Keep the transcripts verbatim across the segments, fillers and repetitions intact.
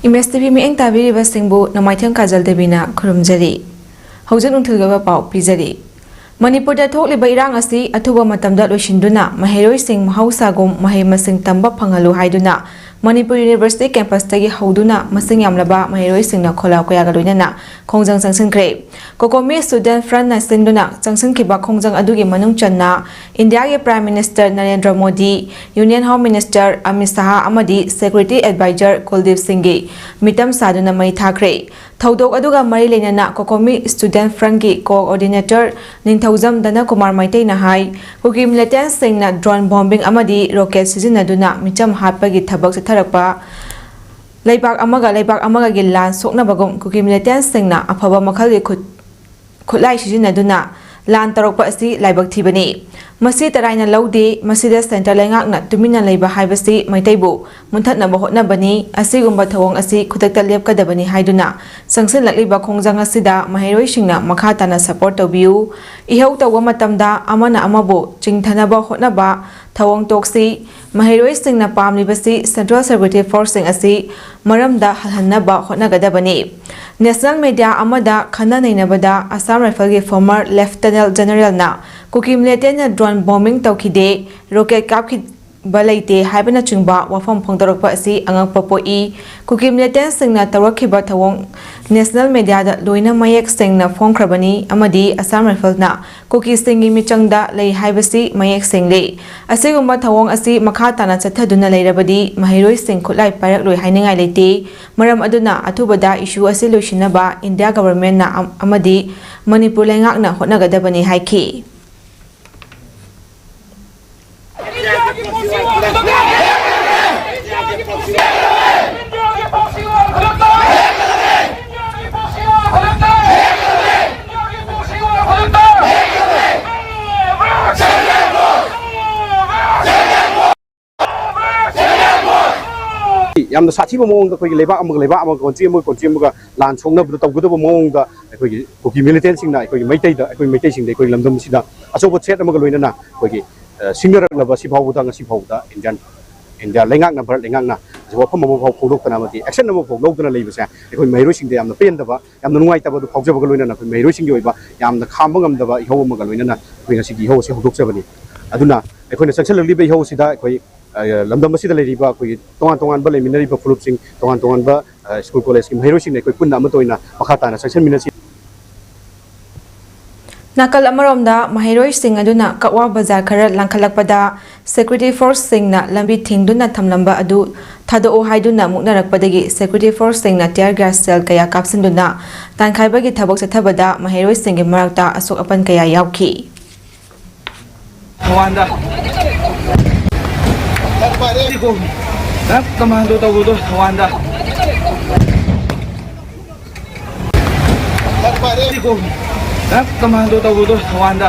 Image TV ꯃꯤꯠꯌꯦꯡ ꯇꯥꯕꯤꯔꯤꯕꯁꯤꯡꯕꯨ ꯅꯣꯡꯃꯥꯏꯊꯦꯝ ꯀꯥꯖꯜ ꯗꯦꯕꯤꯅ ꯈꯨꯔꯨꯝꯖꯔꯤ꯫ ꯍꯧꯖꯤꯛ ꯅꯨꯡꯊꯤꯜꯒꯤ ꯑꯣꯏꯕ ꯄꯥꯎ ꯄꯤꯖꯔꯤ꯫ ꯃꯅꯤꯄꯨꯔꯗ ꯊꯣꯛꯂꯤꯕ ꯏꯔꯥꯡ ꯑꯁꯤ ꯑꯊꯨꯕ ꯃꯇꯝꯗ ꯂꯣꯏꯁꯤꯟꯗꯨꯅ ꯃꯍꯩꯔꯣꯏꯁꯤꯡ ꯃꯍꯧꯁꯥꯒꯨꯝ ꯃꯍꯩ ꯃꯁꯤꯡ ꯇꯝꯕ ꯐꯪꯍꯜꯂꯨ ꯍꯥꯏꯗꯨꯅ ꯃꯅꯤꯄꯨꯔ ꯌꯨꯅꯤꯚꯔꯁꯤꯇꯤ ꯀꯦꯝꯄꯁꯇꯒꯤ ꯍꯧꯗꯨꯅ ꯃꯁꯤꯡ ꯌꯥꯝꯂꯕ ꯃꯍꯩꯔꯣꯏꯁꯤꯡꯅ ꯈꯣꯜꯂꯥꯎ ꯀꯌꯥꯒ ꯂꯣꯏꯅꯅ ꯈꯣꯡꯖꯪ ꯆꯪꯁꯤꯟꯈ꯭ꯔꯦ꯫ COCOMI Student Frontꯅ ꯁꯤꯟꯗꯨꯅ ꯆꯪꯁꯤꯟꯈꯤꯕ ꯈꯣꯡꯖꯪ ꯑꯗꯨꯒꯤ ꯃꯅꯨꯡ ꯆꯟꯅ ꯏꯟꯗꯤꯌꯥꯒꯤ Prime Minister Narendra Modi, Union Home Minister Amit Shah ꯑꯃꯗꯤ Security Advisor ꯀꯨꯜꯗꯤꯞ ꯁꯤꯡꯒꯤ ꯃꯤꯇꯝ ꯁꯥꯗꯨꯅ ꯃꯩ ꯊꯥꯈ꯭ꯔꯦ꯫ ꯊꯧꯗꯣꯛ ꯑꯗꯨꯒ ꯃꯔꯤ ꯂꯩꯅꯅ COCOMI Student Frontꯀꯤ Coordinator ꯅꯤꯡꯊꯧꯖꯝ ꯙꯅꯀꯨꯃꯥꯔ ꯃꯩꯇꯩꯅ ꯍꯥꯏ, ꯀꯨꯀꯤ militantꯁꯤꯡꯅ drone bombing ꯑꯃꯗꯤ rocket ꯁꯤꯖꯤꯟꯅꯗꯨꯅ ꯃꯤꯆꯝ ꯍꯥꯠꯄꯒꯤ ꯊꯕꯛ ꯆꯠꯊꯔꯛꯄ ꯂꯩꯕꯥꯛ ꯑꯃꯒ ꯂꯩꯕꯥꯛ ꯑꯃꯒꯒꯤ ꯂꯥꯟ ꯁꯣꯛꯅꯕꯒꯨꯝ ꯀꯨꯀꯤ militantꯁꯤꯡꯅ ꯑꯐꯕ ꯃꯈꯜꯒꯤ ꯈꯨꯠ-, ꯈꯨꯠꯂꯥꯏ ꯁꯤꯖꯤꯟꯅꯗꯨꯅ ꯂꯥꯟ ꯇꯧꯔꯛꯄ ꯑꯁꯤ ꯂꯥꯏꯕꯛ ꯊꯤꯕꯅꯤ꯫ ꯃꯁꯤ ꯇꯔꯥꯏꯅ ꯂꯧꯗꯦ꯫ ꯃꯁꯤꯗ centre ꯂꯩꯉꯥꯛꯅ ꯇꯨꯃꯤꯟꯅ ꯂꯩꯕ ꯍꯥꯏꯕꯁꯤ ꯃꯩꯇꯩꯕꯨ ꯃꯨꯟꯊꯠꯅꯕ ꯍꯣꯠꯅꯕꯅꯤ꯫ ꯑꯁꯤꯒꯨꯝꯕ ꯊꯧꯑꯣꯡ ꯑꯁꯤ ꯈꯨꯗꯛꯇ ꯂꯦꯞꯀꯗꯕꯅꯤ ꯍꯥꯏꯗꯨꯅ ꯆꯪꯁꯤꯜꯂꯛꯂꯤꯕ ꯈꯣꯡꯖꯪ ꯑꯁꯤꯗ ꯃꯍꯩꯔꯣꯏꯁꯤꯡꯅ ꯃꯈꯥ ꯇꯥꯅ support ꯇꯧꯕꯤꯌꯨ꯫ ꯏꯍꯧ ꯇꯧꯕ ꯃꯇꯝꯗ ꯑꯃꯅ ꯑꯃꯕꯨ ꯆꯤꯡꯊꯅꯕ ꯍꯣꯠꯅꯕ ꯊꯧꯑꯣꯡ ꯇꯣꯛꯁꯤ꯫ ꯃꯍꯩꯔꯣꯏꯁꯤꯡꯅ ꯄꯥꯝꯂꯤꯕꯁꯤ Central Security Forceꯁꯤꯡ ꯑꯁꯤ ꯃꯔꯝꯗ ꯍꯜꯍꯟꯅꯕ ꯍꯣꯠꯅꯒꯗꯕꯅꯤ꯫ National media ꯑꯃꯗ ꯈꯟꯅ ꯅꯩꯅꯕꯗ Assam Riflesꯀꯤ former Lieutenant Generalꯅ ꯀꯨꯀꯤ militantꯅ drone bombing ꯇꯧꯈꯤꯗꯦ, rocket ꯀꯥꯞꯈꯤꯕ ꯂꯩꯇꯦ ꯍꯥꯏꯕꯅꯆꯤꯡꯕ ꯋꯥꯐꯝ ꯐꯣꯡꯗꯣꯔꯛꯄ ꯑꯁꯤ ꯑꯉꯛꯄ ꯄꯣꯛꯏ꯫ ꯀꯨꯀꯤ militantꯁꯤꯡꯅ ꯇꯧꯔꯛꯈꯤꯕ ꯊꯧꯑꯣꯡ national mediaꯗ ꯂꯣꯏꯅ ꯃꯌꯦꯛ ꯁꯦꯡꯅ ꯐꯣꯡꯈ꯭ꯔꯕꯅꯤ ꯑꯃꯗꯤ Assam Riflesꯅ ꯀꯨꯀꯤꯁꯤꯡꯒꯤ ꯃꯤꯆꯪꯗ ꯂꯩ ꯍꯥꯏꯕꯁꯤ ꯃꯌꯦꯛ ꯁꯦꯡꯂꯦ꯫ ꯑꯁꯤꯒꯨꯝꯕ ꯊꯧꯑꯣꯡ ꯑꯁꯤ ꯃꯈꯥ ꯇꯥꯅ ꯆꯠꯊꯗꯨꯅ ꯂꯩꯔꯕꯗꯤ ꯃꯍꯩꯔꯣꯏꯁꯤꯡ ꯈꯨꯠꯂꯥꯏ ꯄꯥꯏꯔꯛꯂꯣꯏ ꯍꯥꯏꯅꯤꯡꯉꯥꯏ ꯂꯩꯇꯦ꯫ ꯃꯔꯝ ꯑꯗꯨꯅ ꯑꯊꯨꯕꯗ issue ꯑꯁꯤ ꯂꯣꯏꯁꯤꯟꯅꯕ ꯏꯟꯗꯤꯌꯥ governmentꯅ ꯑꯝ-, ꯑꯃꯗꯤ ꯃꯅꯤꯄꯨꯔ ꯂꯩꯉꯥꯛꯅ ꯍꯣꯠꯅꯒꯗꯕꯅꯤ ꯍꯥꯏꯈꯤ꯫ ꯌꯥꯝꯅ ꯁꯥꯊꯤꯕ ꯃꯑꯣꯡꯗ ꯑꯩꯈꯣꯏꯒꯤ ꯂꯩꯕꯥꯛ ꯑꯃꯒ ꯂꯩꯕꯥꯛ ꯑꯃꯒ, country ꯑꯃꯒ country ꯑꯃꯒ ꯂꯥꯟ ꯁꯣꯛꯅꯕꯗ ꯇꯧꯒꯗꯕ ꯃꯑꯣꯡꯗ ꯑꯩꯈꯣꯏꯒꯤ ꯀꯨꯀꯤ militantꯁꯤꯡꯅ ꯑꯩꯈꯣꯏꯒꯤ ꯃꯩꯇꯩꯗ, ꯑꯩꯈꯣꯏ ꯃꯩꯇꯩꯁꯤꯡꯗ, ꯑꯩꯈꯣꯏ ꯂꯝꯗꯝꯁꯤꯗ ꯑꯆꯧꯕ threat ꯑꯃꯒ ꯂꯣꯏꯅꯅ ꯑꯩꯈꯣꯏꯒꯤ, ꯑ, ꯁꯤꯡꯅꯔꯛꯂꯕ ꯑꯁꯤ ꯐꯥꯎꯕꯗ, ꯉꯁꯤ ꯐꯥꯎꯕꯗ Indian ꯏꯟꯗꯤꯌꯥ ꯂꯩꯉꯥꯛꯅ, ꯚꯥꯔꯠ ꯂꯩꯉꯥꯛꯅ ꯍꯧꯖꯤꯛ ꯋꯥꯐꯝ ꯑꯃꯐꯥꯎ ꯐꯣꯡꯗꯣꯛꯇꯅ ꯑꯃꯗꯤ action ꯑꯃꯐꯥꯎ ꯂꯧꯗꯅ ꯂꯩꯕꯁꯦ ꯑꯩꯈꯣꯏ ꯃꯍꯩꯔꯣꯏꯁꯤꯡꯗ ꯌꯥꯝꯅ ꯄꯦꯟꯗꯕ, ꯌꯥꯝꯅ ꯅꯨꯡꯉꯥꯏꯇꯕ ꯑꯗꯨ ꯐꯥꯎꯖꯕꯒ ꯂꯣꯏꯅꯅ ꯑꯩꯈꯣꯏ ꯃꯍꯩꯔꯣꯏꯁꯤꯡꯒꯤ ꯑꯣꯏꯕ ꯌꯥꯝꯅ ꯈꯥꯝꯕ ꯉꯝꯗꯕ ꯏꯍꯧ ꯑꯃꯒ ꯂꯣꯏꯅꯅ ꯑꯩꯈꯣꯏ ꯉꯁꯤꯒꯤ ꯏꯍꯧ ꯑꯁꯤ ꯍꯧꯗꯣꯛꯆꯕꯅꯤ꯫ ꯑꯗꯨꯅ ꯑꯩꯈꯣꯏꯅ ꯆꯪꯁꯤꯜꯂꯛꯂꯤꯕ ꯏꯍꯧ ꯑꯁꯤꯗ ꯑꯩꯈꯣꯏ, ꯑ, ꯂꯝꯗꯝ ꯑꯁꯤꯗ ꯂꯩꯔꯤꯕ ꯑꯩꯈꯣꯏꯒꯤ ꯇꯣꯉꯥꯟ ꯇꯣꯉꯥꯟꯕ ꯂꯩꯃꯤꯟꯅꯔꯤꯕ ꯐꯨꯔꯨꯞꯁꯤꯡ, ꯇꯣꯉꯥꯟ ꯇꯣꯉꯥꯟꯕ, ꯑ, ꯁ꯭ꯀꯨꯜ ꯀꯣꯂꯦꯖꯀꯤ ꯃꯍꯩꯔꯣꯏꯁꯤꯡꯅ ꯑꯩꯈꯣꯏ ꯄꯨꯟꯅ ꯑꯃꯠꯇ ꯑꯣꯏꯅ ꯃꯈꯥ ꯇꯥꯅ ꯆꯪꯁꯤꯟꯃꯤꯟꯅꯁꯤ꯫ ꯅꯥꯀꯜ ꯑꯃꯔꯣꯝꯗ, ꯃꯍꯩꯔꯣꯏꯁꯤꯡ ꯑꯗꯨꯅ ꯀꯛꯋꯥ ꯕꯖꯥꯔ ꯈꯔ ꯂꯥꯟꯈꯠꯂꯛꯄꯗ security forceꯁꯤꯡꯅ ꯂꯝꯕꯤ ꯊꯤꯡꯗꯨꯅ ꯊꯝꯂꯝꯕ ꯑꯗꯨ ꯊꯥꯗꯣꯛꯎ ꯍꯥꯏꯗꯨꯅ ꯃꯨꯛꯅꯔꯛꯄꯗꯒꯤ security forceꯁꯤꯡꯅ tear gas shell ꯀꯌꯥ ꯀꯥꯞꯁꯤꯟꯗꯨꯅ ꯇꯥꯟꯈꯥꯏꯕꯒꯤ ꯊꯕꯛ ꯆꯠꯊꯕꯗ ꯃꯍꯩꯔꯣꯏꯁꯤꯡꯒꯤ ꯃꯔꯛꯇ ꯑꯁꯣꯛ ꯑꯄꯟ ꯀꯌꯥ ꯌꯥꯎꯈꯤ꯫ ꯊꯧꯕꯥꯜꯗ ꯀꯃꯥꯟꯗꯣ ꯇꯧꯕꯗꯣ ꯊꯧꯕꯥꯜꯗ ꯀꯃꯥꯟꯗꯣ ꯇꯧꯕꯗꯣ ꯊꯧꯕꯥꯜꯗ꯫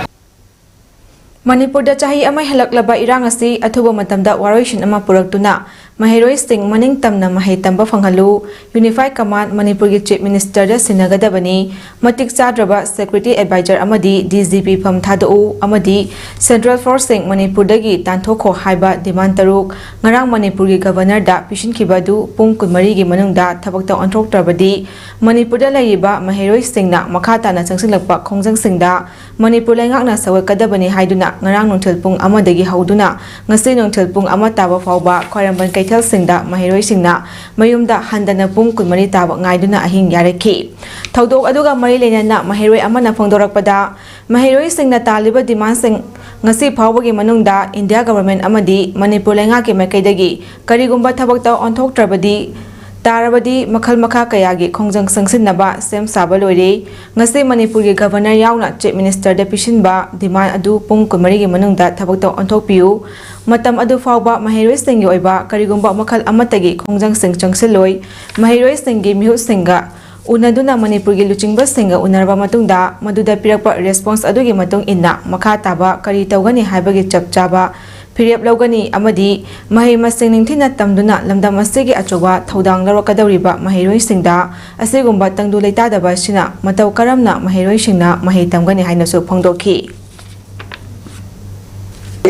ꯃꯅꯤꯄꯨꯔꯗ ꯆꯍꯤ ꯑꯃ ꯍꯦꯜꯂꯛꯂꯕ ꯏꯔꯥꯡ ꯑꯁꯤ ꯑꯊꯨꯕ ꯃꯇꯝꯗ ꯋꯥꯔꯣꯏꯁꯤꯟ ꯑꯃ ꯄꯨꯔꯛꯇꯨꯅ ꯃꯍꯩꯔꯣꯏꯁꯤꯡ ꯃꯅꯤꯡ ꯇꯝꯅ ꯃꯍꯩ ꯇꯝꯕ ꯐꯪꯍꯜꯂꯨ, Unified Command ꯃꯅꯤꯄꯨꯔꯒꯤ Chief Ministerꯗ ꯁꯤꯟꯅꯒꯗꯕꯅꯤ, ꯃꯇꯤꯛ ꯆꯥꯗ꯭ꯔꯕ security advisor ꯑꯃꯗꯤ DG ꯄꯤꯐꯝ ꯊꯥꯗꯣꯛꯎ ꯑꯃꯗꯤ central forceꯁꯤꯡ ꯃꯅꯤꯄꯨꯔꯗꯒꯤ ꯇꯥꯟꯊꯣꯛꯈꯣ ꯍꯥꯏꯕ demand ꯇꯔꯨꯛ ꯉꯔꯥꯡ ꯃꯅꯤꯄꯨꯔꯒꯤ Governorꯗ ꯄꯤꯁꯤꯟꯈꯤꯕ ꯑꯗꯨ ꯄꯨꯡ ꯀꯨꯟꯃꯔꯤꯒꯤ ꯃꯅꯨꯡꯗ ꯊꯕꯛꯇ ꯑꯣꯟꯊꯣꯛꯇ꯭ꯔꯕꯗꯤ ꯃꯅꯤꯄꯨꯔꯗ ꯂꯩꯔꯤꯕ ꯃꯍꯩꯔꯣꯏꯁꯤꯡꯅ ꯃꯈꯥ ꯇꯥꯅ ꯆꯪꯁꯤꯜꯂꯛꯄ ꯈꯣꯡꯖꯪꯁꯤꯡꯗ ꯃꯅꯤꯄꯨꯔ ꯂꯩꯉꯥꯛꯅ ꯁꯧꯒꯠꯀꯗꯕꯅꯤ ꯍꯥꯏꯗꯨꯅ ꯉꯔꯥꯡ ꯅꯨꯡꯊꯤꯜ ꯄꯨꯡ ꯑꯃꯗꯒꯤ ꯍꯧꯗꯨꯅ ꯉꯁꯤ ꯅꯨꯡꯊꯤꯜ ꯄꯨꯡ ꯑꯃ ꯇꯥꯕ ꯐꯥꯎꯕ ꯈ꯭ꯋꯥꯏꯔꯝꯕꯟ ꯀꯩꯊꯦꯜꯁꯤꯡꯗ ꯃꯍꯩꯔꯣꯏꯁꯤꯡꯅ ꯃꯌꯨꯝꯗ ꯍꯟꯗꯅ ꯄꯨꯡ ꯀꯨꯟꯃꯔꯤ ꯇꯥꯕ ꯉꯥꯏꯗꯨꯅ ꯑꯍꯤꯡ ꯌꯥꯔꯛꯈꯤ꯫ ꯊꯧꯗꯣꯛ ꯑꯗꯨꯒ ꯃꯔꯤ ꯂꯩꯅꯅ ꯃꯍꯩꯔꯣꯏ ꯑꯃꯅ ꯐꯣꯡꯗꯣꯔꯛꯄꯗ, ꯃꯍꯩꯔꯣꯏꯁꯤꯡꯅ ꯇꯥꯜꯂꯤꯕ demandꯁꯤꯡ ꯉꯁꯤ ꯐꯥꯎꯕꯒꯤ ꯃꯅꯨꯡꯗ India Government ꯑꯃꯗꯤ ꯃꯅꯤꯄꯨꯔ ꯂꯩꯉꯥꯛꯀꯤ ꯃꯥꯏꯀꯩꯗꯒꯤ ꯀꯔꯤꯒꯨꯝꯕ ꯊꯕꯛꯇ ꯑꯣꯟꯊꯣꯛꯇ꯭ꯔꯕꯗꯤ ꯇꯥꯔꯕꯗꯤ ꯃꯈꯜ ꯃꯈꯥ ꯀꯌꯥꯒꯤ ꯈꯣꯡꯖꯪ ꯆꯪꯁꯤꯟꯅꯕ ꯁꯦꯝ ꯁꯥꯕ ꯂꯣꯏꯔꯦ꯫ ꯉꯁꯤ ꯃꯅꯤꯄꯨꯔꯒꯤ Governor ꯌꯥꯎꯅ Chief Ministerꯗ ꯄꯤꯁꯤꯟꯕ demand ꯑꯗꯨ ꯄꯨꯡ ꯀꯨꯟꯃꯔꯤꯒꯤ ꯃꯅꯨꯡꯗ ꯊꯕꯛꯇ ꯑꯣꯟꯊꯣꯛꯄꯤꯌꯨ꯫ ꯃꯇꯝ ꯑꯗꯨ ꯐꯥꯎꯕ ꯃꯍꯩꯔꯣꯏꯁꯤꯡꯒꯤ ꯑꯣꯏꯕ ꯀꯔꯤꯒꯨꯝꯕ ꯃꯈꯜ ꯑꯃꯠꯇꯒꯤ ꯈꯣꯡꯖꯪꯁꯤꯡ ꯆꯪꯁꯤꯜꯂꯣꯏ꯫ ꯃꯍꯩꯔꯣꯏꯁꯤꯡꯒꯤ ꯃꯤꯍꯨꯠꯁꯤꯡꯒ ꯎꯅꯗꯨꯅ ꯃꯅꯤꯄꯨꯔꯒꯤ ꯂꯨꯆꯤꯡꯕꯁꯤꯡꯒ ꯎꯅꯔꯕ ꯃꯇꯨꯡꯗ ꯃꯗꯨꯗ ꯄꯤꯔꯛꯄ response ꯑꯗꯨꯒꯤ ꯃꯇꯨꯡ ꯏꯟꯅ ꯃꯈꯥ ꯇꯥꯕ ꯀꯔꯤ ꯇꯧꯒꯅꯤ ꯍꯥꯏꯕꯒꯤ ꯆꯞ ꯆꯥꯕ ꯐꯤꯔꯦꯞ ꯂꯧꯒꯅꯤ ꯑꯃꯗꯤ ꯃꯍꯩ ꯃꯁꯤꯡ ꯅꯤꯡꯊꯤꯅ ꯇꯝꯗꯨꯅ ꯂꯝꯗꯝ ꯑꯁꯤꯒꯤ ꯑꯆꯧꯕ ꯊꯧꯗꯥꯡ ꯂꯧꯔꯛꯀꯗꯧꯔꯤꯕ ꯃꯍꯩꯔꯣꯏꯁꯤꯡꯗ ꯑꯁꯤꯒꯨꯝꯕ ꯇꯪꯗꯨ ꯂꯩꯇꯥꯗꯕ ꯑꯁꯤꯅ ꯃꯇꯧ ꯀꯔꯝꯅ ꯃꯍꯩꯔꯣꯏꯁꯤꯡꯅ ꯃꯍꯩ ꯇꯝꯒꯅꯤ ꯍꯥꯏꯅꯁꯨ ꯐꯣꯡꯗꯣꯛꯈꯤ꯫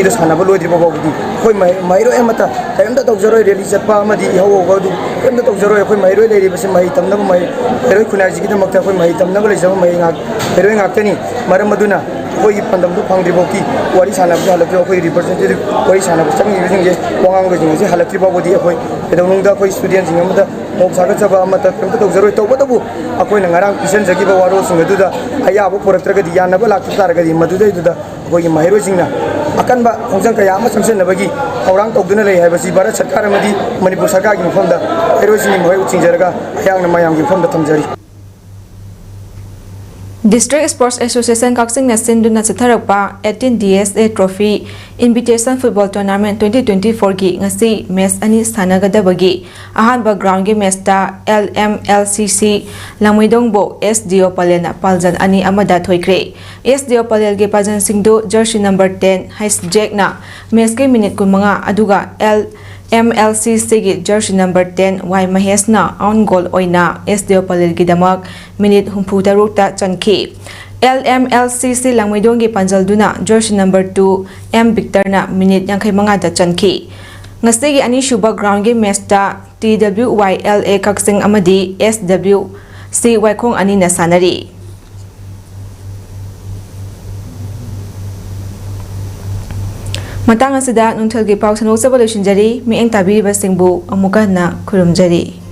ꯁꯥꯟꯅꯕ ꯂꯣꯏꯗ꯭ꯔꯤꯕ ꯐꯥꯎꯕꯗꯤ ꯑꯩꯈꯣꯏ ꯃꯍꯩ-, ꯃꯍꯩꯔꯣꯏ ꯑꯃꯠꯇ ꯀꯔꯤꯝꯇ ꯇꯧꯖꯔꯣꯏ, ꯔꯦꯂꯤ ꯆꯠꯄ ꯑꯃꯗꯤ ꯏꯍꯧ ꯍꯧꯕ ꯑꯗꯨ ꯀꯔꯤꯝꯇ ꯇꯧꯖꯔꯣꯏ꯫ ꯑꯩꯈꯣꯏ ꯃꯍꯩꯔꯣꯏ ꯂꯩꯔꯤꯕꯁꯤ ꯃꯍꯩ ꯇꯝꯅꯕ, ꯃꯍꯩ-, ꯃꯍꯩꯔꯣꯏ ꯈꯨꯟꯅꯥꯏꯁꯤꯒꯤꯗꯃꯛꯇ ꯑꯩꯈꯣꯏ ꯃꯍꯩ ꯇꯝꯅꯕ ꯂꯩꯖꯕ ꯃꯍꯩ ꯉꯥꯛ-, ꯃꯍꯩꯔꯣꯏ ꯉꯥꯛꯇꯅꯤ꯫ ꯃꯔꯝ ꯑꯗꯨꯅ ꯑꯩꯈꯣꯏꯒꯤ ꯄꯥꯟꯗꯝꯗꯨ ꯐꯪꯗ꯭ꯔꯤꯐꯥꯎꯗꯤ ꯋꯥꯔꯤ ꯁꯥꯟꯅꯕꯁꯨ ꯍꯜꯂꯛꯇ꯭ꯔꯤ꯫ ꯑꯩꯈꯣꯏ representative ꯋꯥꯔꯤ ꯁꯥꯟꯅꯕ ꯆꯪꯉꯤꯕꯁꯤꯡꯁꯦ, ꯋꯥ ꯉꯥꯡꯕꯁꯤꯡ ꯑꯁꯤ ꯍꯜꯂꯛꯇ꯭ꯔꯤ ꯐꯥꯎꯕꯗꯤ ꯑꯩꯈꯣꯏ ꯀꯩꯗꯧꯅꯨꯡꯗ ꯑꯩꯈꯣꯏ studentꯁꯤꯡ ꯑꯃꯗ ꯃꯣꯞ ꯁꯥꯒꯠꯆꯕ ꯑꯃꯠꯇ ꯀꯔꯤꯝꯇ ꯇꯧꯖꯔꯣꯏ꯫ ꯇꯧꯕꯇꯕꯨ ꯑꯩꯈꯣꯏꯅ ꯉꯔꯥꯡ ꯄꯤꯁꯤꯟꯖꯈꯤꯕ ꯋꯥꯔꯣꯜꯁꯤꯡ ꯑꯗꯨꯗ ꯑꯌꯥꯕ ꯄꯨꯔꯛꯇ꯭ꯔꯒꯗꯤ, ꯌꯥꯅꯕ ꯂꯥꯛꯇ ꯇꯥꯔꯒꯗꯤ ꯃꯗꯨꯗꯩꯗꯨꯗ ꯑꯩꯈꯣꯏꯒꯤ ꯃꯍꯩꯔꯣꯏꯁꯤꯡꯅ ꯑꯀꯟꯕ ꯈꯣꯡꯖꯪ ꯀꯌꯥ ꯑꯃ ꯆꯪꯁꯤꯟꯅꯕꯒꯤ ꯊꯧꯔꯥꯡ ꯇꯧꯗꯨꯅ ꯂꯩ ꯍꯥꯏꯕꯁꯤ ꯚꯥꯔꯠ ꯁꯔꯀꯥꯔ ꯑꯃꯗꯤ ꯃꯅꯤꯄꯨꯔ ꯁꯔꯀꯥꯔꯒꯤ ꯃꯐꯝꯗ ꯃꯍꯩꯔꯣꯏꯁꯤꯡꯒꯤ ꯃꯍꯩ ꯆꯤꯡꯖꯔꯒ ꯑꯩꯍꯥꯛꯅ ꯃꯌꯥꯝꯒꯤ ꯃꯐꯝꯗ ꯊꯝꯖꯔꯤ꯫ District Sports Association ꯀꯛꯆꯤꯡꯅ ꯁꯤꯟꯗꯨꯅ ꯆꯠꯊꯔꯛꯄ eighteen D S A Trophy Invitation Football Tournament twenty twenty-fourꯒꯤ ꯉꯁꯤ match ꯑꯅꯤ ꯁꯥꯟꯅꯒꯗꯕꯒꯤ ꯑꯍꯥꯟꯕ groundꯒꯤ matchꯇ L M L C C ꯂꯥꯡꯃꯩꯗꯣꯡꯕꯨ S D O ꯄꯂꯦꯜꯅ ꯄꯥꯜꯖꯟ ꯑꯅꯤ ꯑꯃꯗ ꯊꯣꯏꯈ꯭ꯔꯦ꯫ S D O ꯄꯂꯦꯜꯒꯤ ꯄꯥꯜꯖꯟꯁꯤꯡꯗꯨ jersey number ten ꯍꯩꯁ ꯖꯦꯛꯅ matchꯀꯤ minute ꯀꯨꯟꯃꯉꯥ, ꯑꯗꯨꯒ L M L C Cꯒꯤ jersey number ten ꯋꯥꯏ ꯃꯍꯦꯁꯅ own goal ꯑꯣꯏꯅ S D O ꯄꯂꯦꯜꯒꯤꯗꯃꯛ minute ꯍꯨꯝꯐꯨ ꯇꯔꯨꯛꯇ ꯆꯟꯈꯤ꯫ L M L C C ꯂꯥꯡꯃꯩꯗꯣꯡꯒꯤ ꯄꯥꯜꯖꯟꯗꯨꯅ jersey number two M Victorꯅ minute ꯌꯥꯡꯈꯩ ꯃꯉꯥꯗ ꯆꯟꯈꯤ꯫ ꯉꯁꯤꯒꯤ ꯑꯅꯤꯁꯨꯕ groundꯒꯤ matchꯇ T W Y L A ꯀꯛꯆꯤꯡ ꯑꯃꯗꯤ S W C ꯋꯥꯏꯈꯣꯡ ꯑꯅꯤꯅ ꯁꯥꯟꯅꯔꯤ꯫ ꯃꯇꯥꯡ ꯑꯁꯤꯗ ꯅꯨꯡꯊꯤꯜꯒꯤ ꯄꯥꯎ ꯁꯟꯗꯣꯛꯆꯕ ꯂꯣꯏꯁꯤꯟꯖꯔꯤ꯫ ꯃꯤꯠꯌꯦꯡ ꯇꯥꯕꯤꯔꯤꯕꯁꯤꯡꯕꯨ ꯑꯃꯨꯛꯀ ꯍꯟꯅ ꯈꯨꯔꯨꯝꯖꯔꯤ꯫